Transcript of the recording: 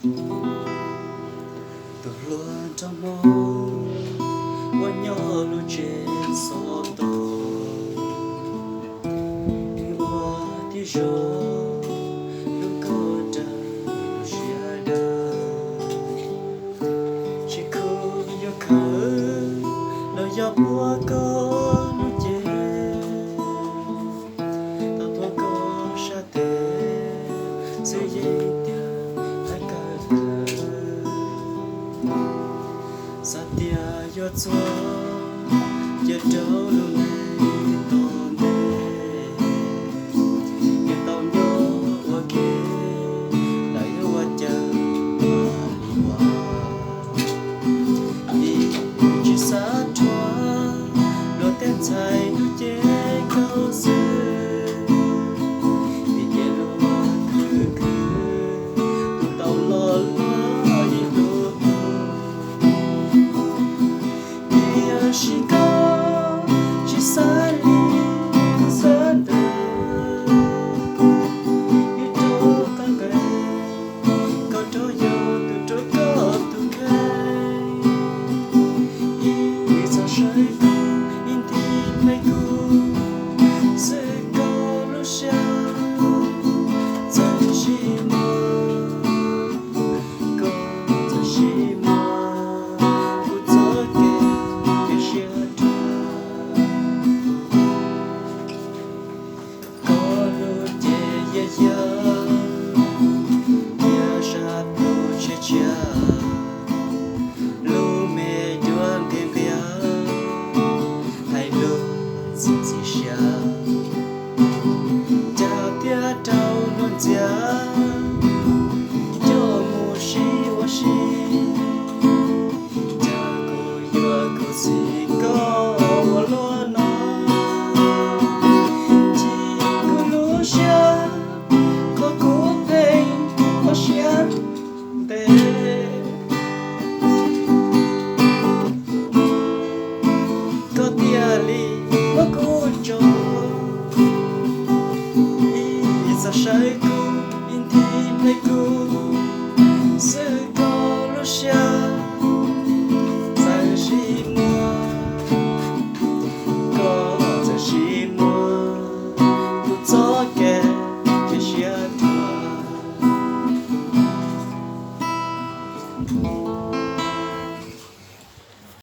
Tus hluas nraug hmoob uas nyob lub tsev xov tooj, ua tib zoo hlub koj nrog lub siab dawb. Tsis khuv yuav khawv los yog puag koj lub cev, tau tuav koj sab tes, txwv yeej tiag hais kawg lawm. Xav tias yuav txuag cia rau lub